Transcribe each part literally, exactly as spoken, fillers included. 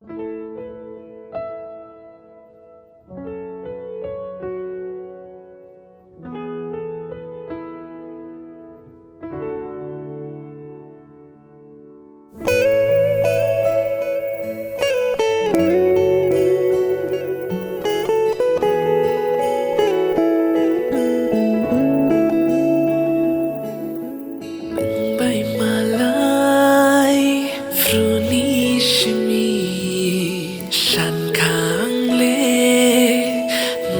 Bai malai fruni simi san kang le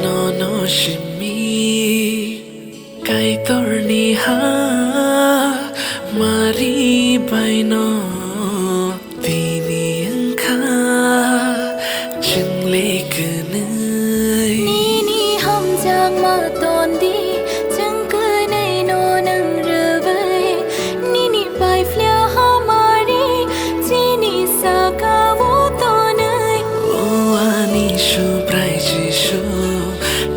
nono simi. Kaitorni ha mari baino bini wngkha chwngle kwnwi. Nini hamjakma tondi, chwng kwnwi no nwng rwui. Nini paiflya hamari chini saka-o tonwi. O ani Subrai Jisu,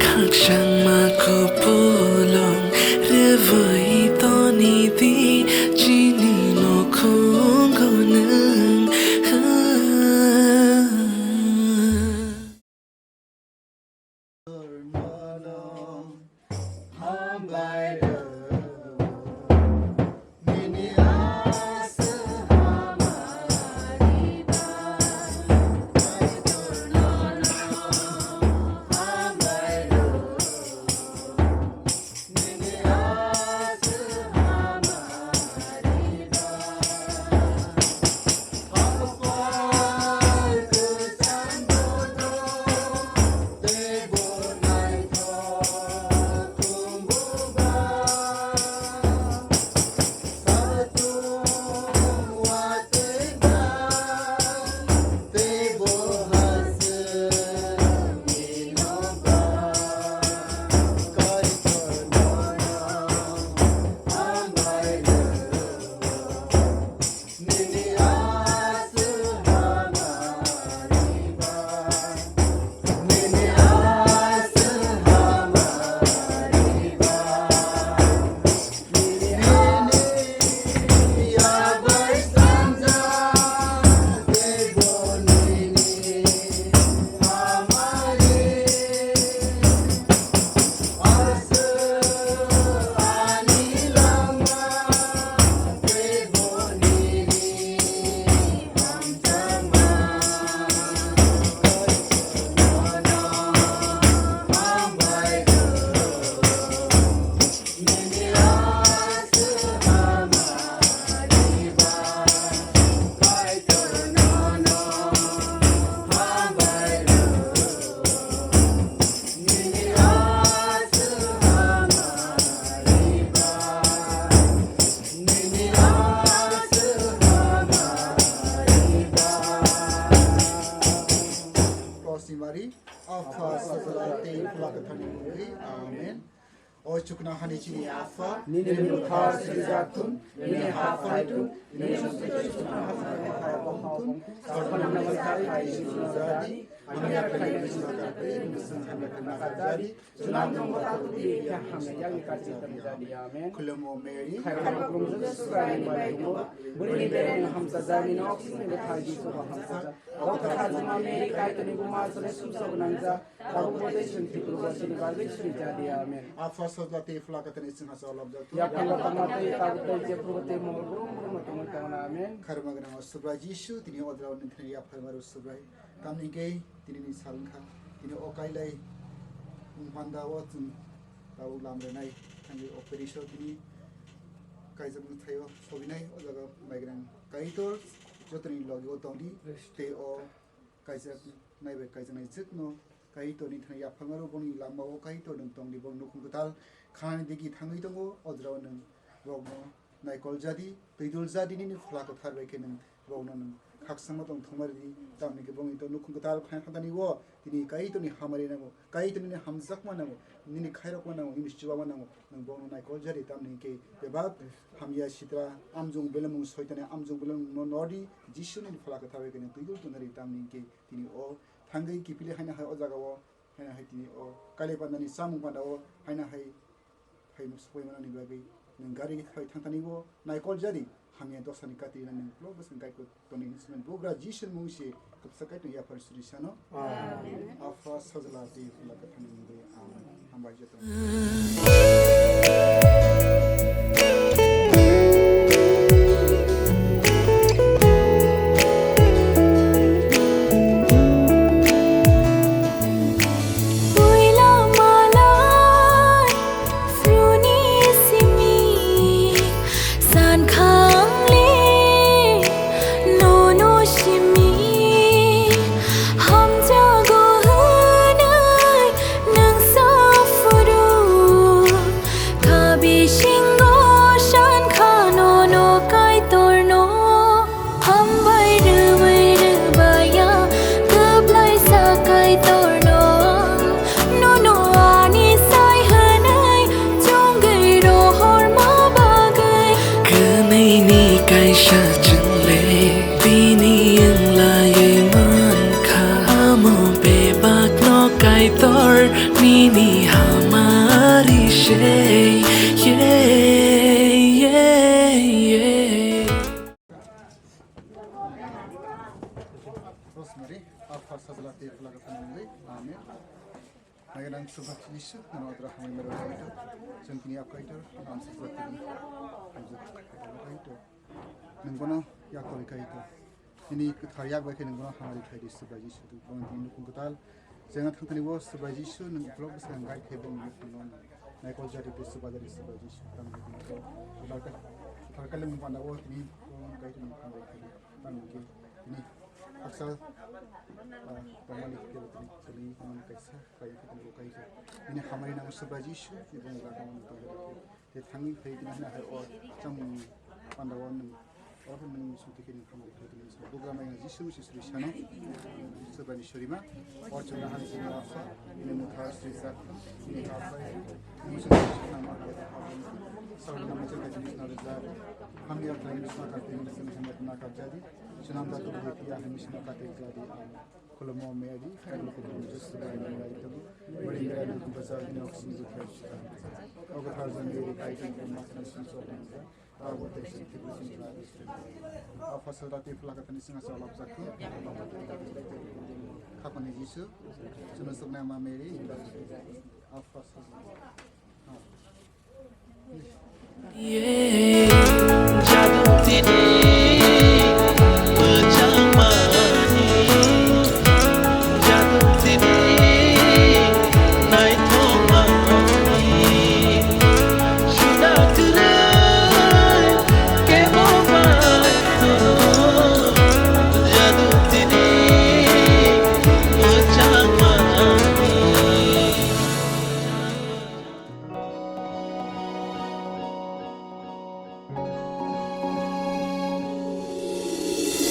khakchangma kupulung rwui toni di chini nukhungo nwng. Kosimari, Apha, Sajla tei Phola Kwtharni mungwi. Amen. O chuknohani chini Apha, nini mung thar swijak thun, nini ha phai thun, nini sumsok chuknohani hai bo thun, sakno nangmani thar hai swijak di, hamya khlai swijak di, nini sung hamya khlai swijak di, chwla nangma tabuk di, ya hamya yang ni kati tani jadi. Amen. Khulumo Mary, khairok rok Jisu Krai ni bai tongo, bwrwi ni bere hamsa jani nok sini bwthai Jisu bo hamsa. O kwthar Juma Mary, Kaitorni buma, chwrai sumsok nangjak, tabuk bo tei chwng thwiphuru bo chini bagwi suri ja di. Amen. Apha, Sajla tei Phola Kwtharni chwng hachalo lobjak thung. Yaphang bo tongma tei tabuk tei jephuru bo tei mohor brum brum no tongwi tongna. Amen. Khairokma gwnang o Subrai Jisu, tini o jora o nwng thani yaphang maro Subrai. Tamni khe tini ni sal wngkha. Tini o kailai wng panda o chwng tabuk lam rwnai thangwi o parish o tini kaijak bwthai o sogwinai o jaga bai gwnang Kaitor jotoni logi o tongdi tei o kaijak nai bai kaijaknai jwkno Kaitorni thani yaphangmaro boni lama o Kaitor nwng tongdi, boni nukhung kwtal khanani digi thangwi tongo, o jorao nwng borokno naikol jadi, twidul jadi nini Phola Kwthar bai khe nwng borokno nwng khakchangma tong thwngma ridi, tamni khe boni to nukhung kwtal khanani o tini Kaitorni hamari nango, Kaitorni hamjakma nango, nini khairokma nango, nini chubama nango, nwng borokno naikol jadi, tamni khe bebak hamya sitra amjong belemung soitani amjong belemung no nodi, Jisuni Phola Kwthar bai khe nwng twidul tongnari, tamni khe tini o thangwi kiphilwi haino hai o jaga o, haino hai tini o kailai pandani chamung panda o haino hai, hai sokoi manani bagwi Nwng gari thai thangtani bo naikol jadi, hamya dosani kati na nwng uklok bwswng gaiko toni hinwi swnam bugra Jisu mung si kapsa kai tong yaphar suri sano. Amen. Apha sajla ti phula kathani mungwi. Amen. Hambai joto. Puila malai Sruni simi, san khangle, nono simi, hamjago hwnwi nwng sa phuru, kha bisingo san kha nono Kaitorno. Hambai rwui rwbaiya, kwplaisa Kaitorno ang, nono ani sai hwnwi chongwi rohorma bagwi. Kwnwini kaisa chwngle, bini wnglaiwi mankha, amo bebakno Kaitor nini hamari se, yeah, yeah, yeah. Rosemary, Apha sajla tei phula kathani mungwi. Amen. Naganang subhak Jisu, nang adra hamai mero Kaitor. Chwng kini Apha Kaitor, nang sajla tei hamjak Kaitor. Nwng bono yak kori Kaitor. Nini kwthar yak bai khe nwng bono hamari khai di subhak Jisu. Bono tini nukung kwtal. Jengna thangthani bo Subhai Jisu, nwng uklok bwskango guide khai bo nwng thangno naikol jari tei swbajari Subhai Jisu. Tamo khe tini ko, thar kale mung panda o tini ko guide nwng thang bai khai tamo khe tini haksa, ah, tongmani khe tini chwlwi tini kaisa khlai khe tini ko kaisa. Nini hamari nang Subhai Jisu, tini bo nwng tong khe. Tei thangwi phai tini hwnwi hai o chamung panda o nwng, o khe nwng sung twi khe nwng khamari khlai tini sung. Bugra mai Jisu Misi suri sano, Jisu bai ni surima, o chwngno han sini o sa, ini mutha suri sa, ini ha sa, ini musu suri sa nama ka sa, sa nama chwng ka tini suna reza, hamya khlai ni suna ka tini suna ka jadi, sunam da tu bhai tiya hami suna ka tini jadi. Khulumo Mary, Kaitorni kuthum Joseph bai nang lai tongo. Bwrwi Mary ni bwsa nok sini bwthai. O kwthar jang Mary Kaitorni kuthum masini sini sok nang ja. Abo tei sini tibu sini la. O fasal rati phlaka tani singa sa lap jakhu. Khapani Jisu. Chwngno soknai ma Mary. O fasal.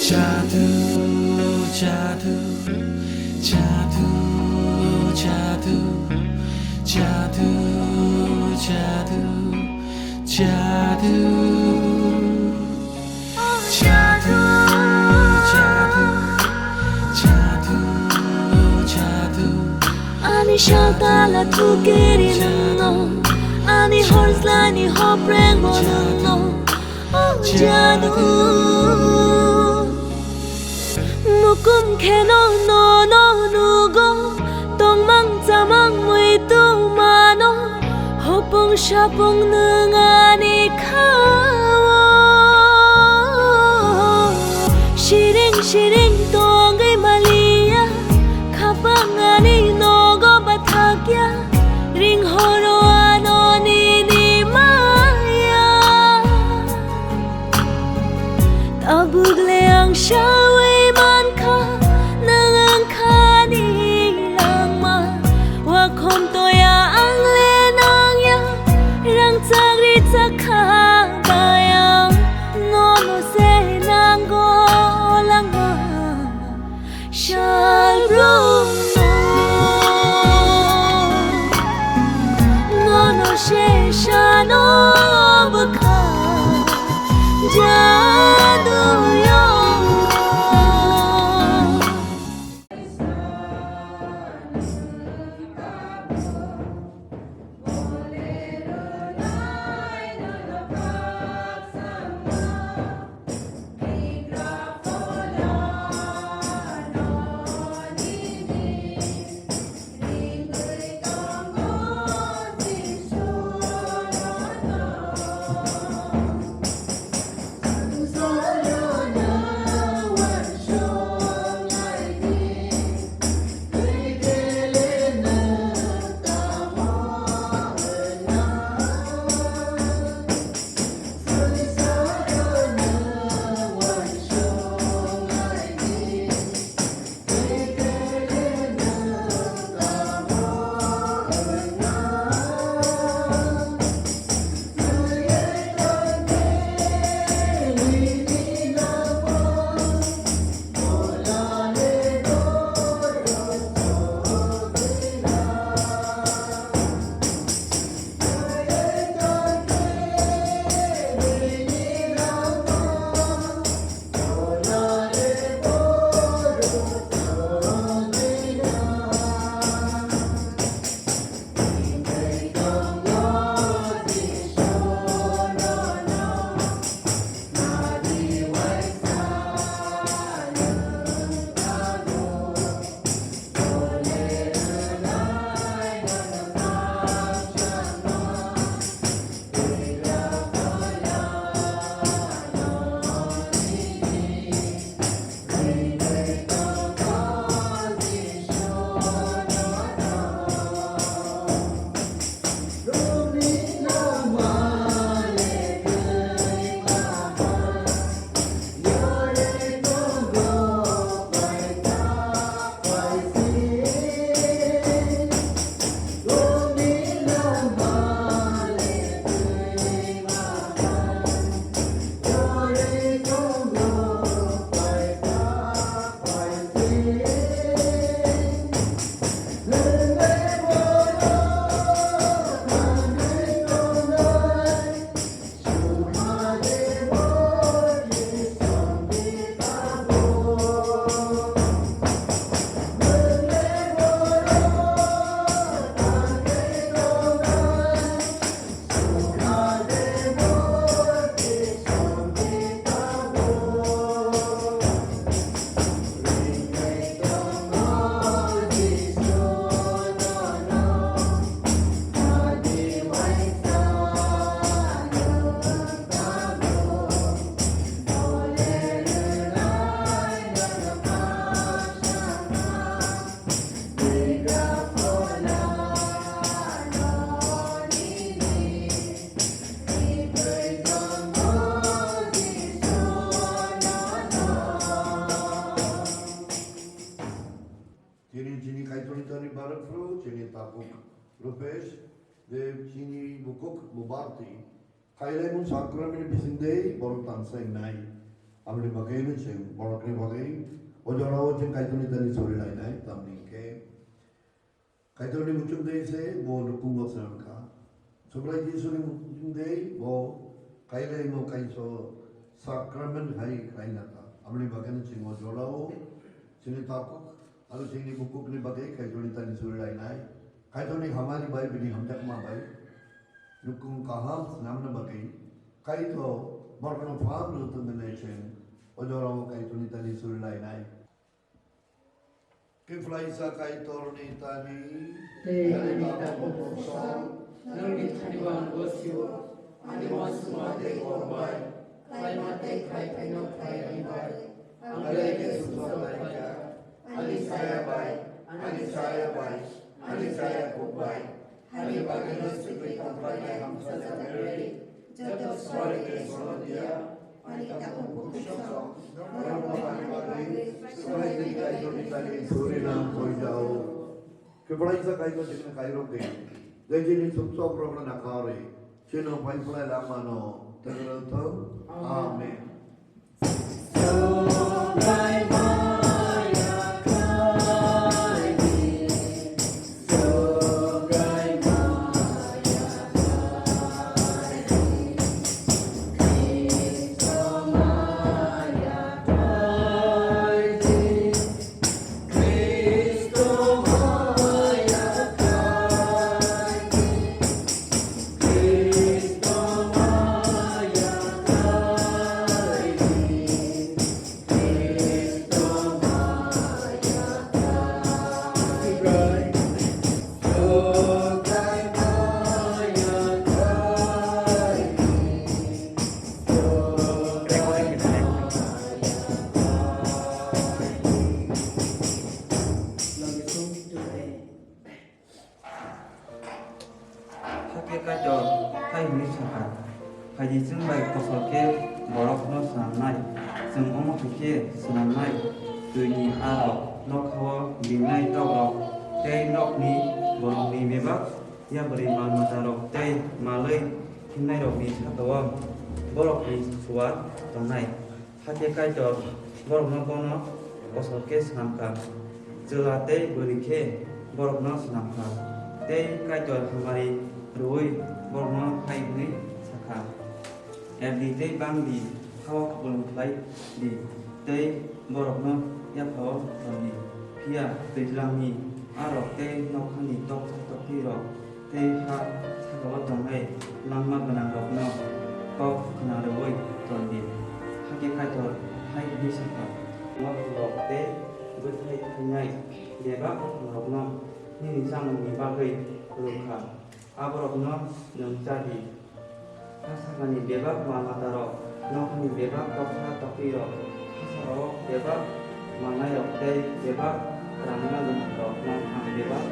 Jadu, jadu, jadu, jadu, jadu, jadu, jadu. Jadu, jadu, jadu, jadu. Ani sal tala thukiri nwngno, ani hor slani hoprengbo nwngno, o jadu. Mukum kheno nono nugo, tongmang chamang muitu mano, hopung sapung nwng ani khao. Siring siring tongwi maliya, khapang ani nogo bathakya, ring horo ano nini maya. Tabuk le ang sawi mankha, nwng wngkha ni langma. Wakhom toya ang le nangya, rang chakri chakha Rupesh, je chini bukuk mubarti, kailaimung sakramen bising dei borok tansa nai. Amni bagwi no chwng borokni bagwi o jorao chwng Kaitorni tani suri lainai, tamni khe Kaitorni muchung dei se bo nukhungo swnam kha. Subrai Jisuni muchung dei bo kailaimung kaiso sakramen hai khlaina kha. Amni bagwi no chwng o jorao chini takhuk Aro chini bukukni bagwi Kaitorni tani suri lainai. Kaitorni hamari bai bini hamjakma bai nukhung kaham swnamna bagwi Kaitor borokno phang rwtwng hwnwi chwng o jorao Kaitorni tani suri lainai. Kwplaisa Kaitorni tani. Tei ani takhuk bwsa, nwngni thani bo ang gosio, ani uansukma tei kok bai, khlaima tei khlai phaino khlai ri bai. Ang belai khe sumsok lai kha. Ani chaya bai, ani chaya bai, ani chaya kuk bai, ani bagwino swkwi tongkhlainai hamsa jaga rwdi. Joto suari tei solodia, ani takhuk bukhuksong, norokno ani bagwi swbai tei Kaitorni tani suri nang koi jao. Kwplaisa Kaitor chini kairok di. Jai chini sumsok rokno nakarwi. Chino pai phlai langmano. Tengro thung. Amen. Amen. Hakhe Kaitor hai hwnwi sa kha, "Phaidi chwng bai kosol khe borokno swnamnai, chwng omo hai khe swnamnai, twini arok, nokha-o bingnai tokrok tei nokni borokni bebak yabrwi mal matarok tei malwi himnairokni saka-o borokni chuwak tongnai." Hakhe Kaitor borokno bono kosol khe swnam kha, chwla tei bwrwi khe borokno swnam kha. Tei Kaitor hamari rwui borokno hai hwnwi sa kha, "Erdi tei bangdi, ha-o kupulung khlai di tei borokno yapha-o ton di. Phiya twijlangni arok tei nokhani toksa toktwirok tei ha saka-o tongnai langma gwnangrokno kok khna rwui ton di." Hakhe Kaitor hai hwnwi sa kha, "Mothorok tei bwthái tháinai bebak buphangrokno nini chámungni bagwi rw kha, aborokno nwng chá di. Ha sakani bebak mal matarok, nokhani bebak toksa toktwirok, ha saka-o bebak mannairok tei bebak rangma gwnangrokno ang bebak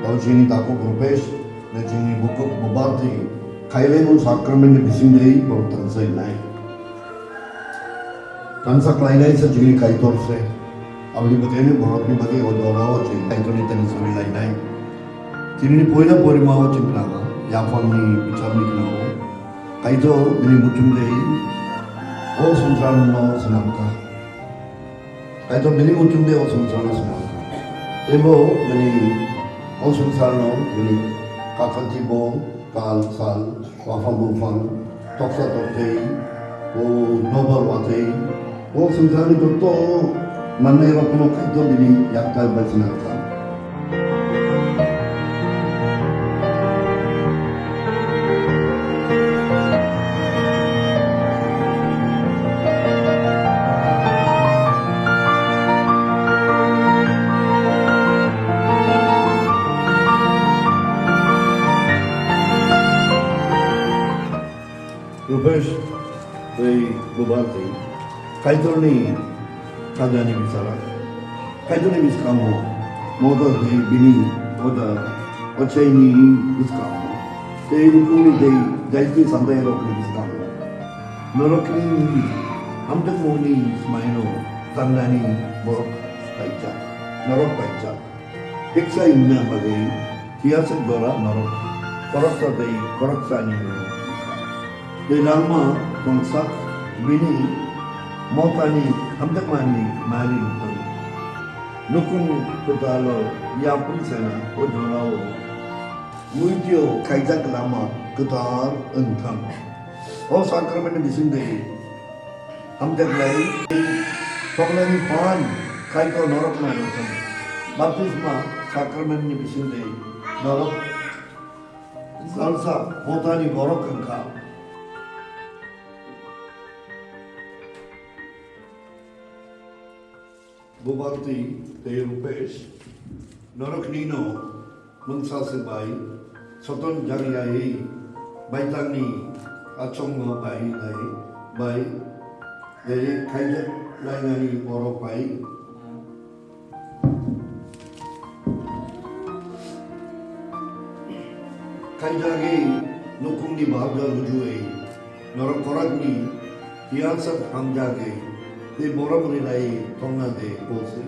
Tau chini takhuk Rupesh, na chini bukuk Mubarti, kailaimung sakramen ni bising dei borok tansa nai. Tansa khlainai sa chini Kaitor se. Aboni bwthaini borokni bagwi o dora o chini Kaitorni tani suri lainai. Chini poila porima o chini naga, yaphangni bicharni gwnao. Kaitor bini muchung dei o swngcharno swnam kha. Kaitor bini muchung dei o swngcharno swnam kha. Teibo bini o swngcharno bini kakhati bo kal sal, waphang buphang, toksa toktei, o nobar watei, o swngcharni joto mannai rokno Kaitor bini yaktar bai swnam kha. Tei Kaitorni kajani bichara. Kaitorni bwskango motor tei bini oda ochaini bwskango tei rukuni tei jaiti sandairokni bwskango norokni hamjakmani smaino tangnani borok kaijak, norok kaijak. Hiksa wngna bagwi phiya se jora norok khoroksa tei khoroksani wngkha. Tei langma tongsak bini motani hamjakmani mari wngkha. Nukung kwtalo yapri sana o jorao muitio khaijak lama kwtal wngthang. O sakramentni bisingtwi hamjaknai, soknaini phan Kaitor norokno rwchapmung. Baptisma sakramentni bisingtwi norok jalsa motani borok wngkha. Bubarti tei Rupesh, noroknino mungsa se bai soton jariai baitangni achongma bai nai bai deri khaijak nainani borok bai khaijagwi nukungni bahai rujuwi norok korakni phiya sak hamjagwi tei borok rilai tongna de kosi.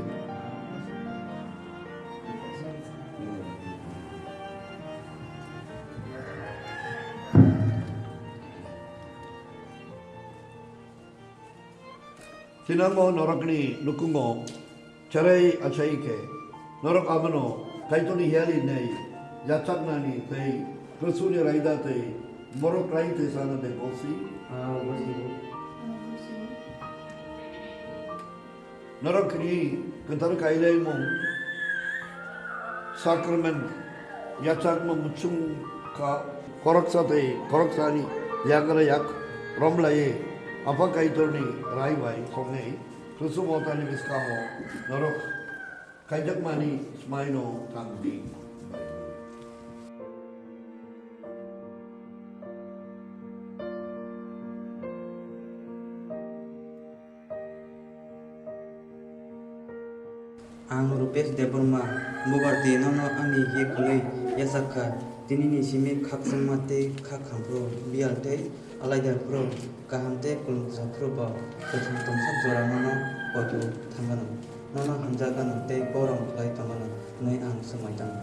Sinamo norokni nukungo cherai achai khe norok abono Kaitorni hiyali nei yachaknani tei Krisuni raida tei borok rai tei sana de bosi. Norok ni kwthar kailaimung sakrament yachakma muchung kha khoroksa tei khoroksani yagra yak romlai Apha Kaitorni rai bai songnai Kristo botani bwskango norok kaijakmani smaino tang di. Ang Rupesh Debbarma, Bubarti nono ani hi kwlwi yachak kha. Tinini simi khakchangma tei khakhamphru, biyal tei alaida phru, kaham tei kulumsa phru bo kwthang tongthok jora nono poito thangano. Nono hamjakgano tei borom khlai tongano hwnwi ang swmai tongo.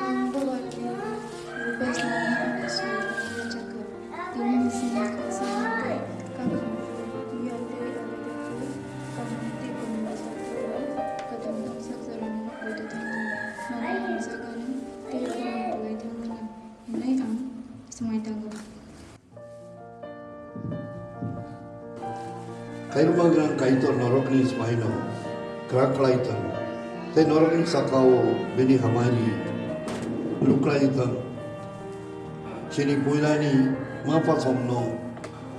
Ang Bubarti Rupesh nono ani simi yachak kha. Tini ni simi khakchangma tei khakhamphru, biyal tei alaida phru, kaham tei kulumsa phru bo kwthang tongthok jorano poito thangano. Nono hamjakgano tei borom khlai thangano hwnwi ang swmai tongo. Khairokma gwnang Kaitor norokni smaino kwrak khlai thang, tei norokni sakao bini hamari lukhlai thang. Chini puilani ma pha somno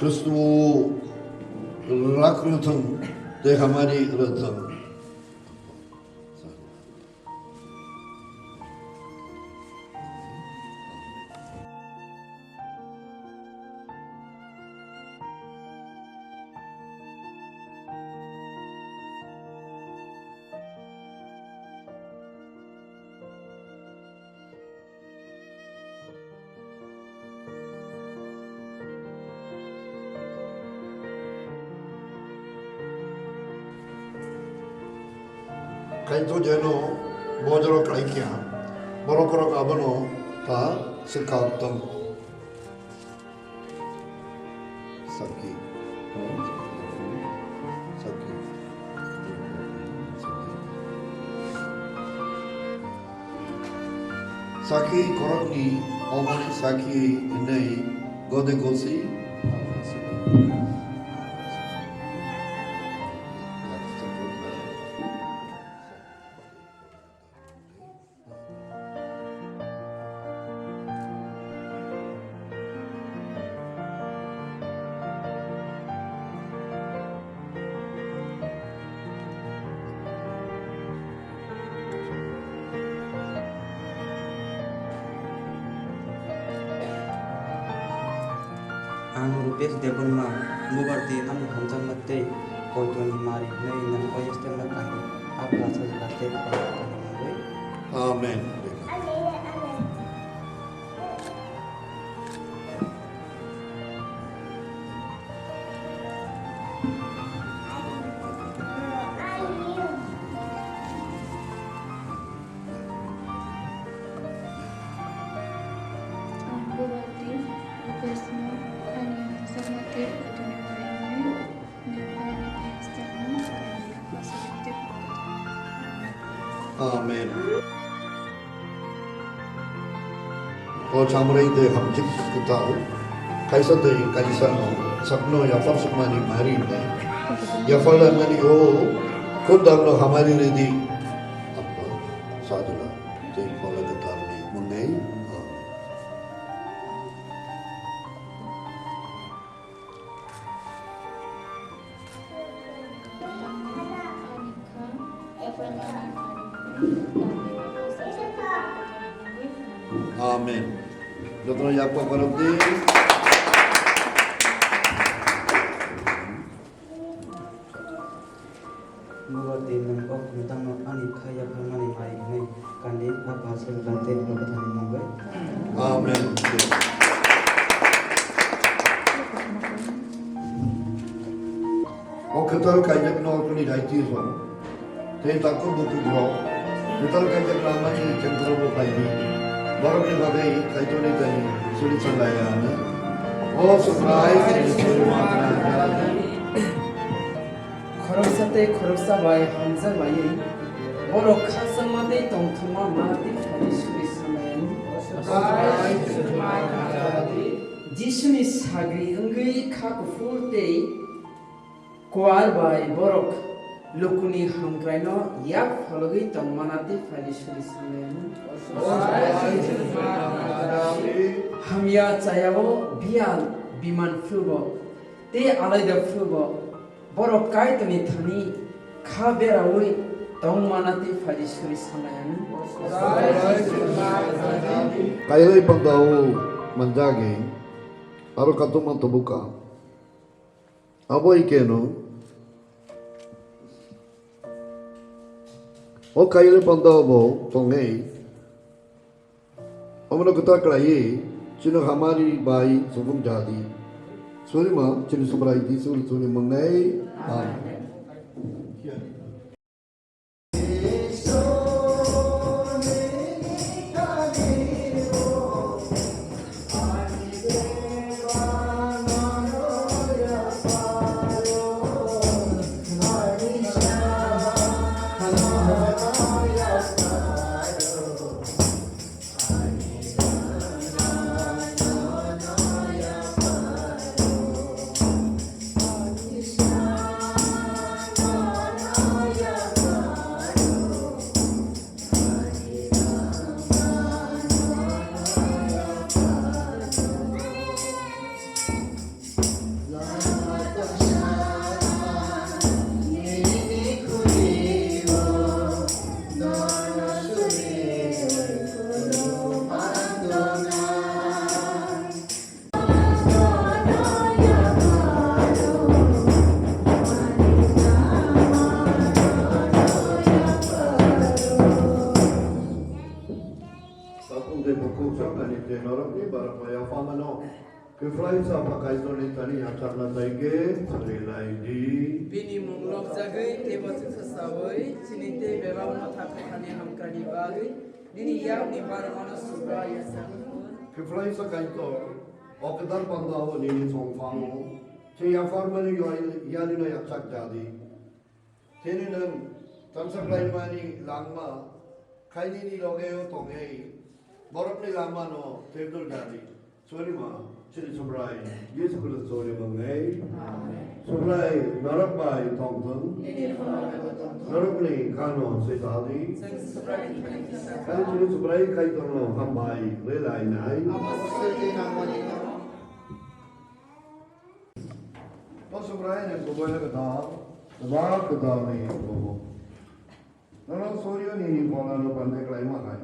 Kristo rak rw thang tei hamari rw thang. Kaitor jeno bojro khlai kha, borok rok abono ta swkang tong. Sakhi. Sakhi. Sakhi khoroknwi omoni sakhi hwnwi gode gosi. Ang Rupesh Debbarma, bubar di ani hamjakma tei koitoni mari hwnwi nwng o Esther no kari, a plasajak tei plasajak mungwi. Amen. Ang bubar di Rupesh no ani hamjakma tei koitoni mari hwnwi nwng o Esther no kari, a plasajak tei plasajak. Amen. O chamrai de hamjik kwtal, kaisa de kaisa no sakno yaphar sukmani mari ne. Yaphar lanani o kondam no hamari redi. Apa sadhana de phola kwtal ni mungnai. Amen. Amen. Jotono yakpa borok di. Bubar di nwng o kwtangno ani kha yapharmani mari hwnwi kandi, a plasajak tei plasajak ni mungwi. Amen. O kwtal kaijakno kuni daiti rok tei takhuk bukhuk rok kwtal kaijakna mani central bo phaidi. Borokni bagwi Kaitorni tani suri sanlaiya ano. O Subrai, chini suri manna. Khoroksa tei khoroksa bai hamjaklaiwi borok khakchangma tei tongthokma manatwi phaidi suri sanlaiyani. Jisuni sagri wngwi kha kuphur tei kuar bai borok lukuni hamkraino yak phologwi tong manatwi phaidi suri sanlaiyani. Hamya chayao biyal biman phrubo tei alaida phrubo borok Kaitorni thani kha beraui tong manatwi phaidi suri sanlaiyani. Kailai pandao manjagi aro katuma tubuka. Abo ikeno o kailai pandao bo tongei. Omono kwtal khlaiwi chwngno hamari bai subung jadi. Surima chini Subrai Jisu Khristoni mwngnai. Amen. Sakung tei bukhuk saknani tei norokni barokno yapha mano. Kwphlai Chapa Kaitorni thani yachakna tei khe chwrwi lai di. Bini mung lokjagwi tei bo chuksa saui chini tei bebakno thangkha thani hamkrani bagwi nini yakni barmano Subrai yachak. Kwphlai sa Kaitor, o kwtal pandao nini chongphango chwng yapharmani yari-, yarino yachak jadi. Chini nwng tangsa khlaimani langma khainini logeo tongwi borokni lamano thwidul jadi. Chwrwima chini Subrai Jisu Khristoni mungwi. Amen. Subrai norok bai tongthwng. Norokni khano switadi. Hai chini Subrai Kaitorno hambai rwlainai. O Subrai ni kubui ni kwtal, kwbang kwtal ni kubu. Nono suryo ni phola no pande kwlai ma hai.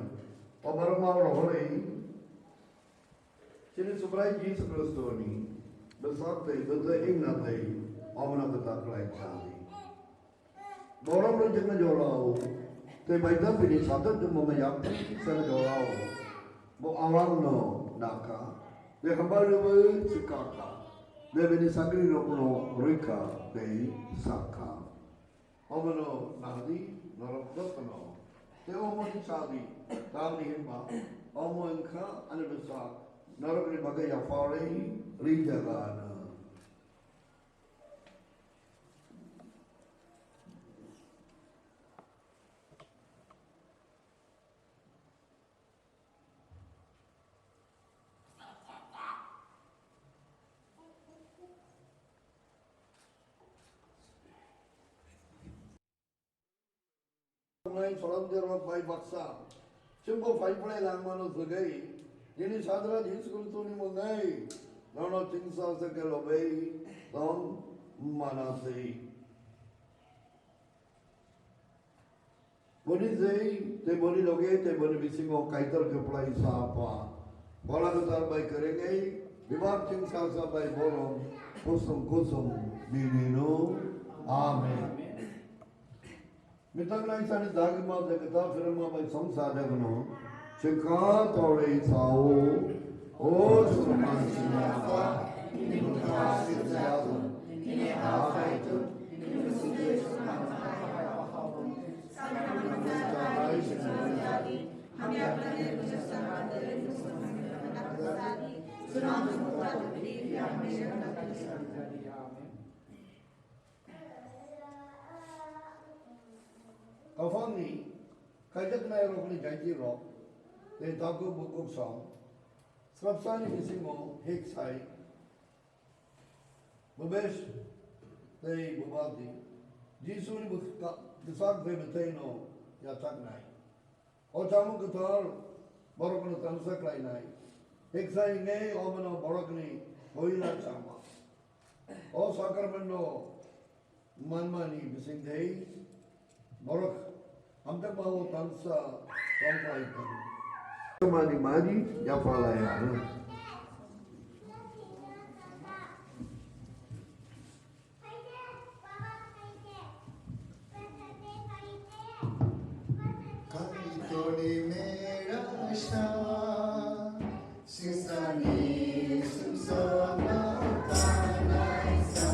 O borok ma rohorwi. Chini Subrai Jisu Khristoni Bwsak tei bwtwi wngna tei omono kwtal khlai thani. Borok rwjakna jorao tei baidapini satok jumoma yapri sena jorao bo awangno nakha, tei hambai rwui swkakha, tei bini sagrirokno rwikha tei sakha. Omono nadi norok jotono, tei omo ni chadi, tamni hinba omo wngkha ani bwsak, norokni bagwi yapharwi rijak ano. Nai solam derok bai baksa. Chimbo pai pulai langmano segai. Nini sadra Jisu Kristoni mwngai. Nono chingsa se kelobai tong manasei. Boni jai tei boni loge tei boni bisingo Kaitor khe pulai sa Apha. Phola kwtal bai kwrwngwi bebak chingsa sa bai borom kusum kusum bini no. Amen. Mitak naisani dagima jagata firma bai songsa jagano. Chikha tore sao. O chukmani sini apa. Ini buka sirjago. Ini apa itu? Ini buka sirjago. Kaphangni kaijaknairokni jaiti rok tei tabuk bukuk song srapsani bisingo hik sai bwbes tei bwbadi Jisuni bwsa-, bwsak bai bwthaino yachaknai. O chamung kwthar borokno tansa khlainai. Hiksa hwnwi omono borokni koila chama. O sakramento manmani bisingtwi borok hamjakma o tansa tongkhlai tongo. Mani mani yaphalaya. Kaitorni merasa sisani sumsokno tanai sa.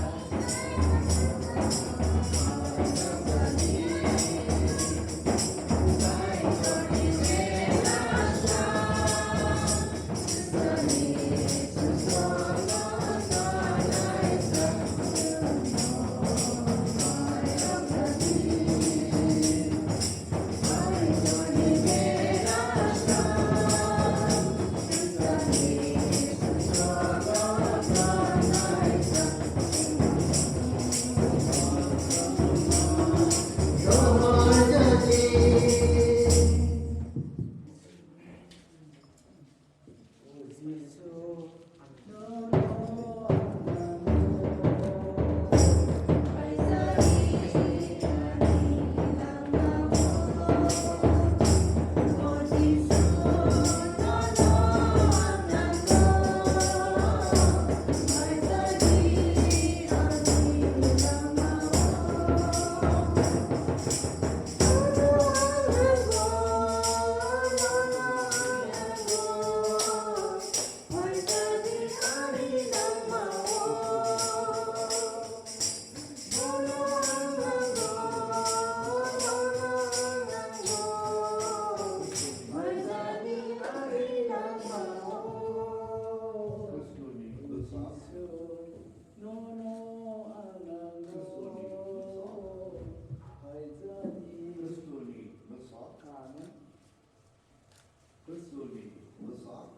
Kristoni bwsak.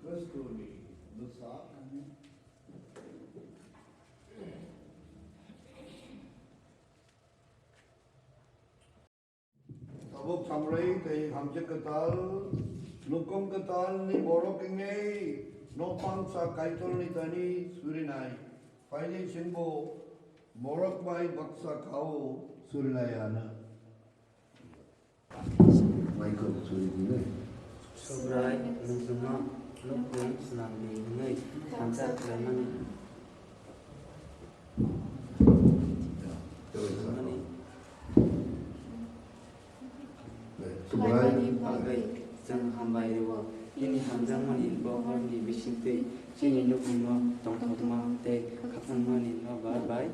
Kristoni bwsak. Tabuk samrwi tei hamjwk kwtal, nukung kwtalni borok wngwi nokphang sa Kaitorni thani surinai. Phaidi chwngbo borok bai baksa kao surilaiya hwnwi. Michael churi dile. Subrai, nung chwngno Lukung swnamdi hwnwi thansa khlaimani. Khlaimani. Khlaimani bagwi chwng hambai rwo. Nini hamjakmani bokhorni bisingtwi chini nukhungo tongthokma tei khakchangmani nobar bai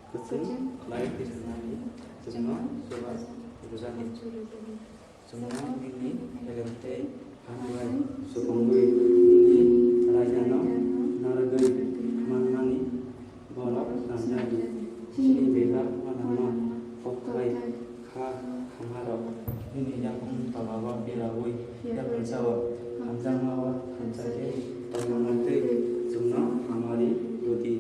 kwchwng khlai twijlanani chwngno chuba rwjadi. Chwngno nini elem tei hambai supungwi nini raidano narwgwi manmani borok tanjadi. Chini bebak uanama kokthai kha khamarok nini yakung tolao beraui yapharjao. Hamjakmao hamjakhe tongmani tei chwngno hamari rwdi.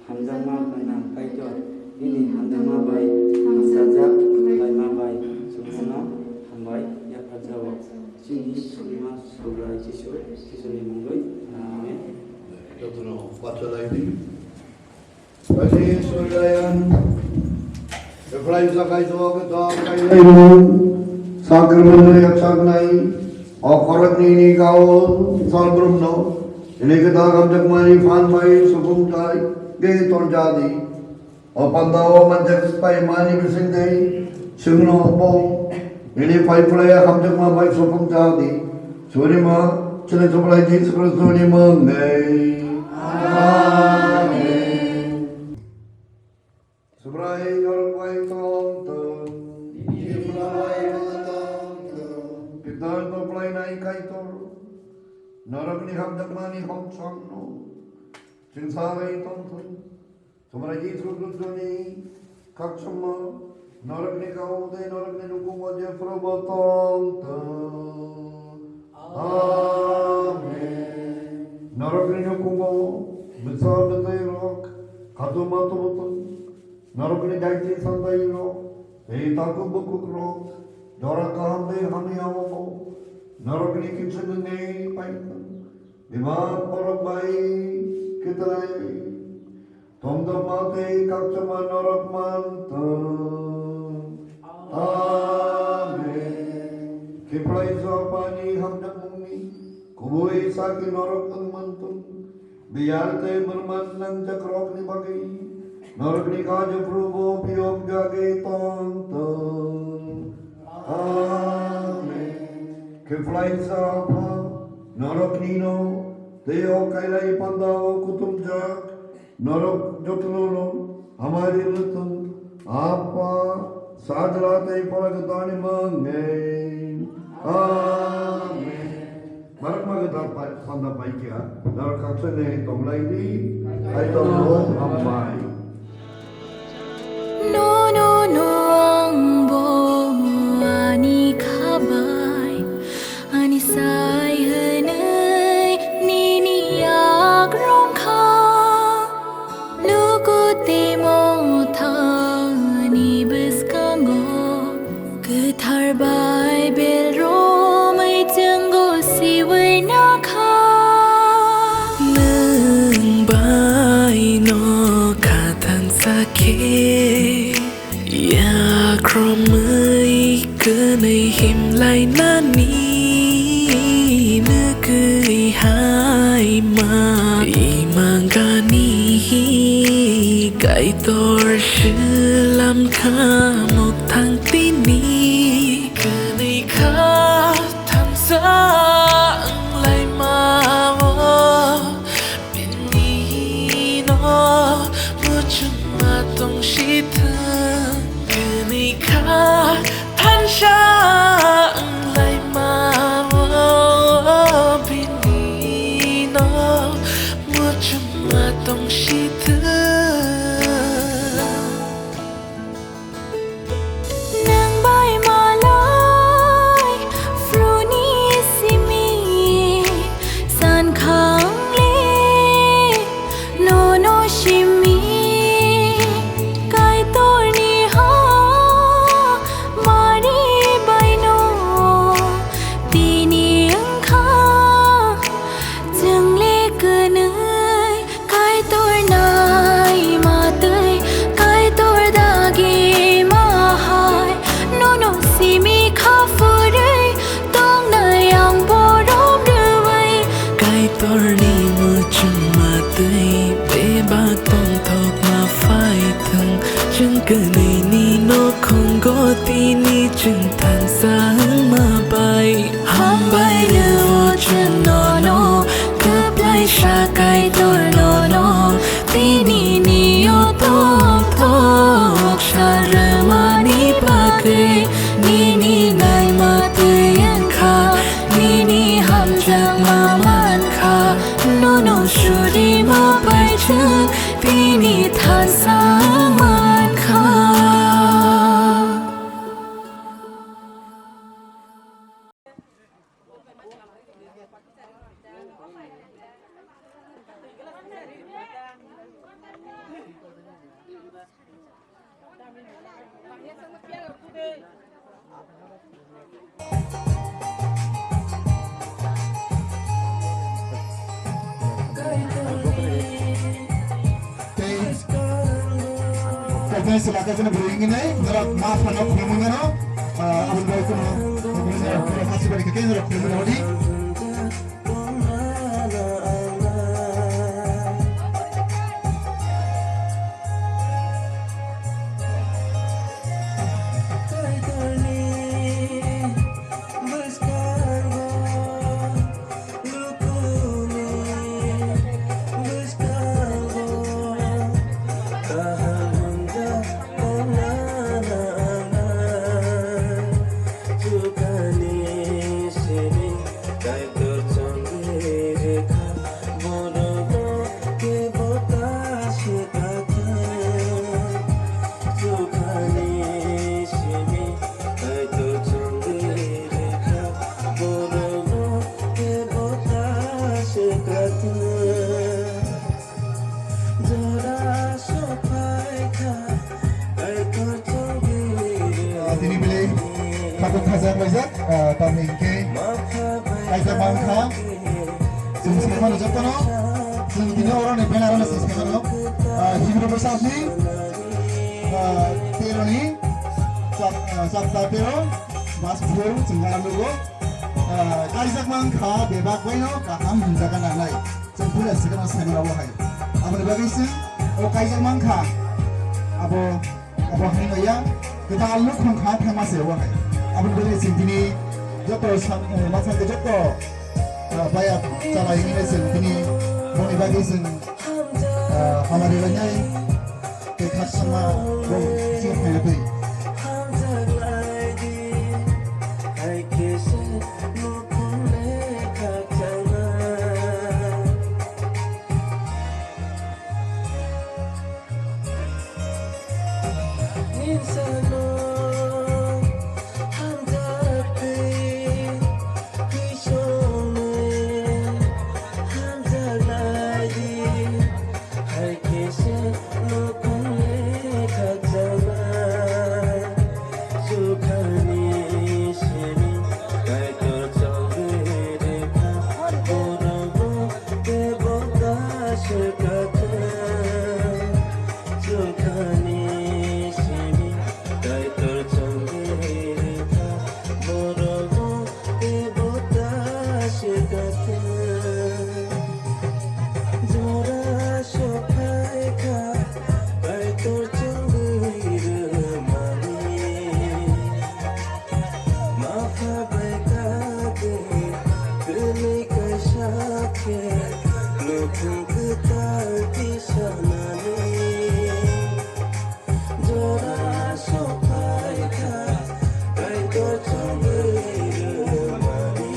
Hamjakma gwnang Kaitor, nini hamjakma bai hamsajak laima bai chwngno hambai yapharjao. Chini Songma Subrai Jisu, Jisuni mungwi. Amen. Jotono bacha laidi. Bani Subrayan. Efraim sakai jok jok kai laidi. Sakramento yak saknai. Okorok nini gao salbrumno. Ini kita hamjakmani phan bai supung tai. Ge tonjadi. O panda o manjak pai mani bising dei, chwngno bo, ini pai pulai hamjakma bai sopung chadi, churima, chini Subrai Jisu Kristo ni mung dei. Amen. Subrai norok bai tong tong. Pitar to pulai nai Kaitor. Norok ni hamjakma ni hok changno. Chingsa bai tong tong. Subrai Jisu Kristoni khakchangma norokni kau tei norokni nukhungo jephru bo tong tong. Amen. Norokni nukhungo bwsa bwtwi rok khatuma tubu tong. Norokni daiti sandai rok tei takhuk bukhuk rok jora kaham tei hamya o norokni kiching wngwi pai tong. Bebak borok bai kwtalai. Tongthokma tei khakchangma norok mantong. Amen. Khe phlai Jehobani hamjakmungni kubui sakhi norok wng mantong. Biyar tei bwrman nangjakrokni bagwi norokni kha jephru bo phiyok jagwi tongthong. Amen. Khe phlai Apha noroknino tei o kailai pandao kuthumjak norok jotono hamari rwthwng, Apha, Sajla tei Phola Kwtharni mungwi. Amen. Barokma kwthar pai-, panda paikha, norok khakchangwi tonglaidi, Kaitorno hambai. Nono no ang bo ani khabai, ani sai hwnwi nini yak rwngkha. Luku tei mothani bwskango kwthar Baibel romwi chwngno siwi nakha. Nwng bai no kha thansa khe yakromwi kwnwi himlainani nugwi hai ma imangani Kaitor slam kha mukthang tini kwnwi kha thansa wnglaima-o. Bini no muchungma tong si thung, kwnwi kha thansa wnglaima-o. Bini no muchungma tong si thung. Ma mankha, nono surima paithak, bini thansa mankha. Tei, tei sila khe chini bwrwi wngwi nai, norok ma phano khulumwi mano, ah, aboni bagwi kheno, norok khulumwi mano di. Kaitor chongwi rwkha, borokno kebo ta swkakha. Chukhani simi Kaitor chongwi rwkha, borokno kebo ta swkakha. Ah, tini bini tabuk khajak laijak, ah, tamni hwnkhe kaisa mankha. Chwng sai mano jotono, chwng tini oroni banner-o chwng sai mano. Ah, Himra Prasad ni, ah, tero ni, chap-, ah, chapta tero, mas phul chwng gana nugo. Ah, kaijak mankha, bebak baino kaham hwnjaga nangnai. Chwng puila swkang sai mano bo hai. Aboni bagwi chwng o kaijak mankha. Abo, abo hai maya kwtal nukhung kha thangma se bo hai. Aboni bagwi chwng tini joto sam-, eh, ma sakhe joto, ah, baya chalai hwnwi chwng tini boni bagwi chwng, ah, hamari lainai tei khakchangma bo chwng khaina twi. Jora sophaikha, Kaitor chongwi rwmani. Mapha bai kade, kwrwi kaisa khe, nukhung kwtal tisanani. Jora sophaikha, Kaitor chongwi rwmani.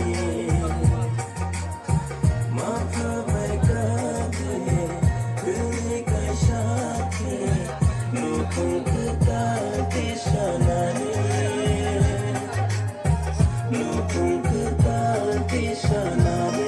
Mapha bai kade, kwrwi kaisa khe, nukhung kwtal tisanani. Nukhung kwtal tisanani.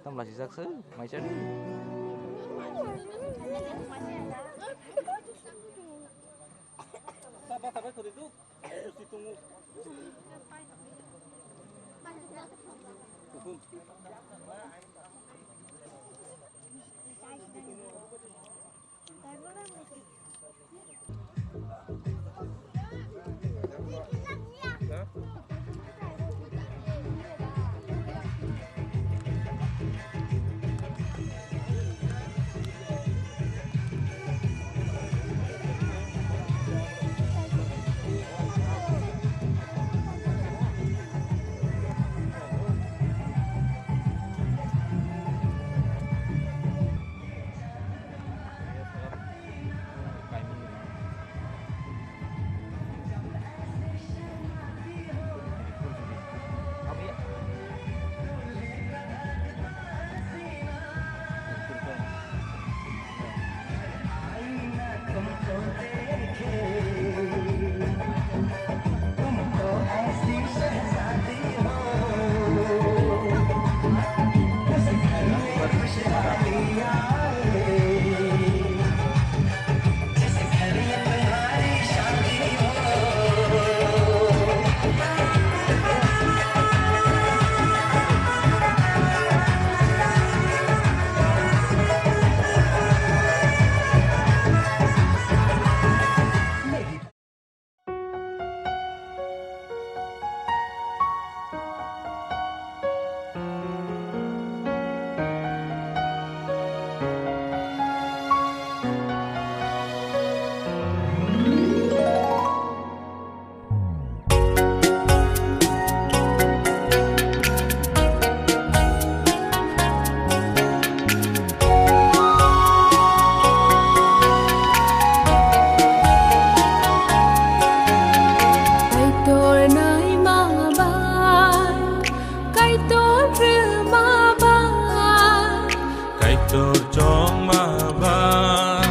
Tam lasi jak se, mai chani. Kaitor naima bai, Kaitor rwma bai, Kaitor chongma bai,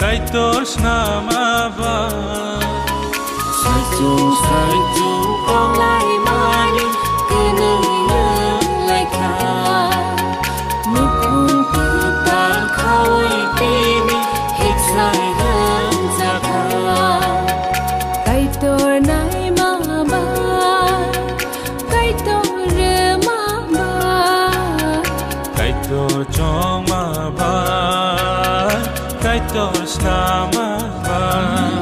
Kaitor snama bai. Saichung saichung tonglai mani kwnwi wng lai kha. Nukhung kwtal khaui tini hiksai rwngjakha. Kaitor naima bai, Kaitor rwma bai, Kaitor chongma bai, Kaitor snama bai.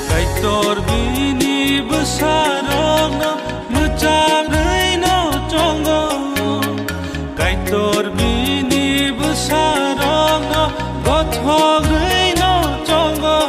Kaitor bini bwsarokno mwchangrwino chongo. Kaitor bini bwsarokno gothogrwino chongo.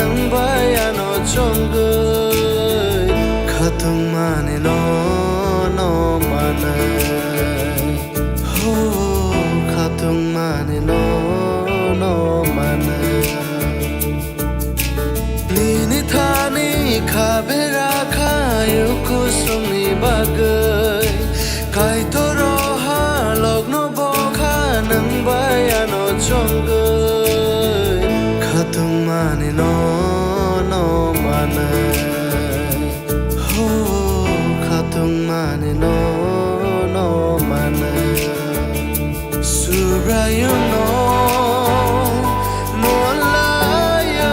Nang bai ano chongwi khatungmani no, no manwi. Ho, khatungmani no, no manwi. Nini thani kha bera khayu kusungni bagwi. Kaitor o halokno bo kha nang bai ano chongwi. Khatungmani no, no manwi. Ho, khatungmani no, no manwi. Subraiyungno mon laiwi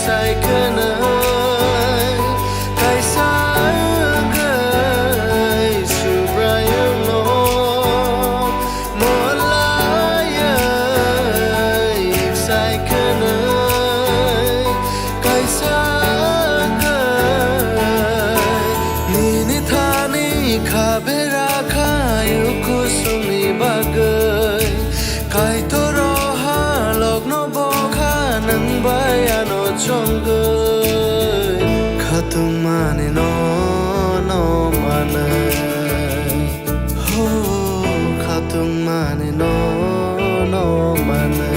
sai khwnwi kaisa wngwi Subraiyungno mon laiwi sai khwnwi kaisa wngwi nini thani kha bera khayu kusungni bagwi. Kaitor o halokno bo kha nang bai ano chongwi. Khatungmani no, no manwi. Ho, khatungmani no, no manwi.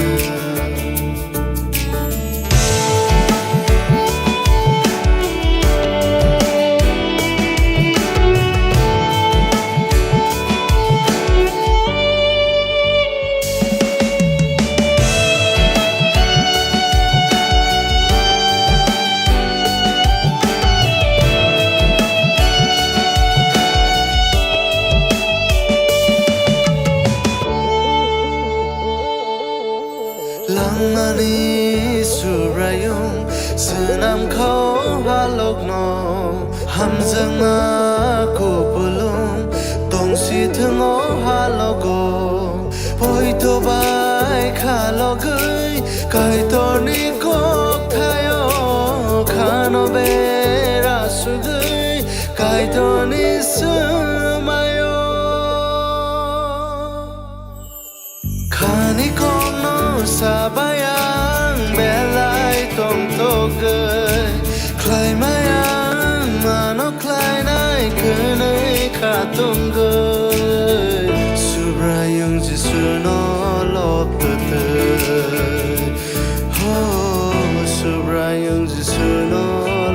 Langmani Subraiyung swnam kha o halokno, hamjakma kupulung tongsi thung o halogo. Poito bai khalogwi Kaitorni kokthaio khano bera sugwi Kaitorni swmaio. Khani kokno sabai ang belai tongtogwi, khlaimai ang mano khlainai kwnwi kha tongwi. Subraiyung Jisuno lobtwtwi, ho Subraiyung Jisuno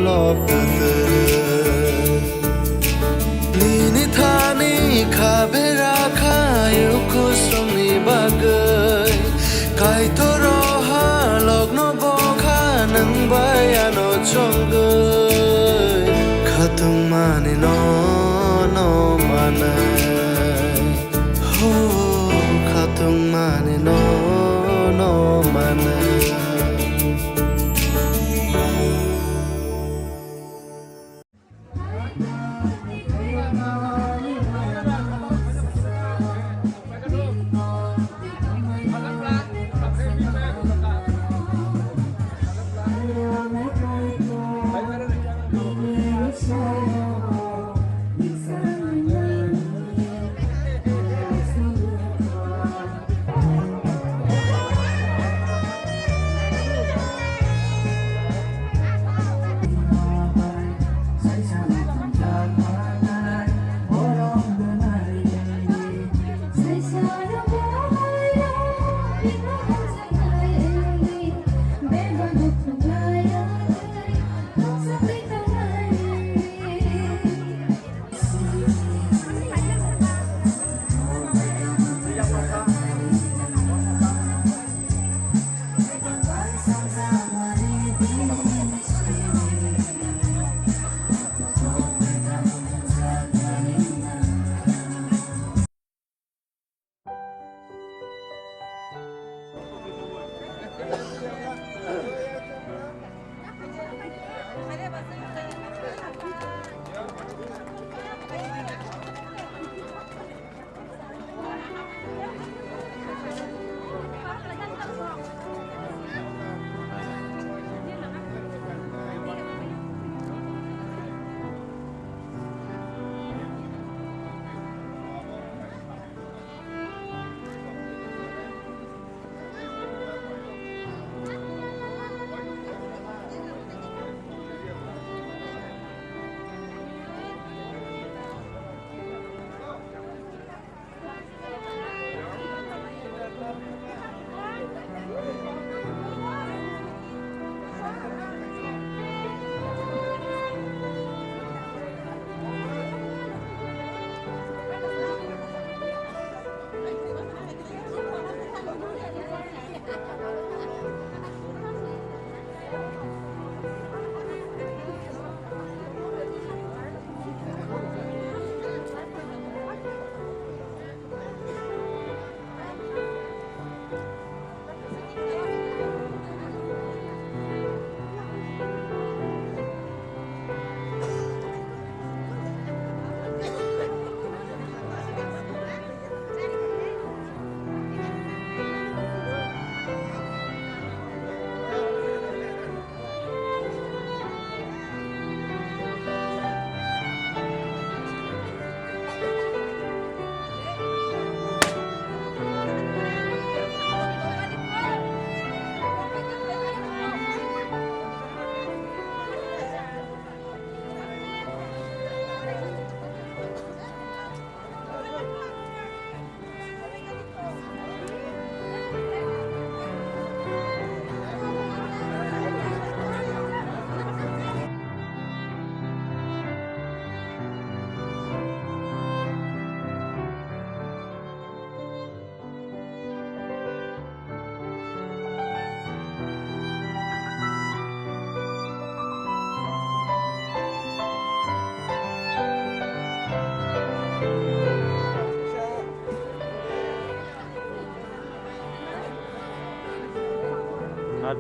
lobtwtwi. Nini thani kha bera khayu kusungni bagwi, Kaitor o halokno bo kha nang bai ano chongwi. Khatungmani no, no manwi. Ho, khatungmani no, no manwi.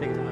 Thank you so much.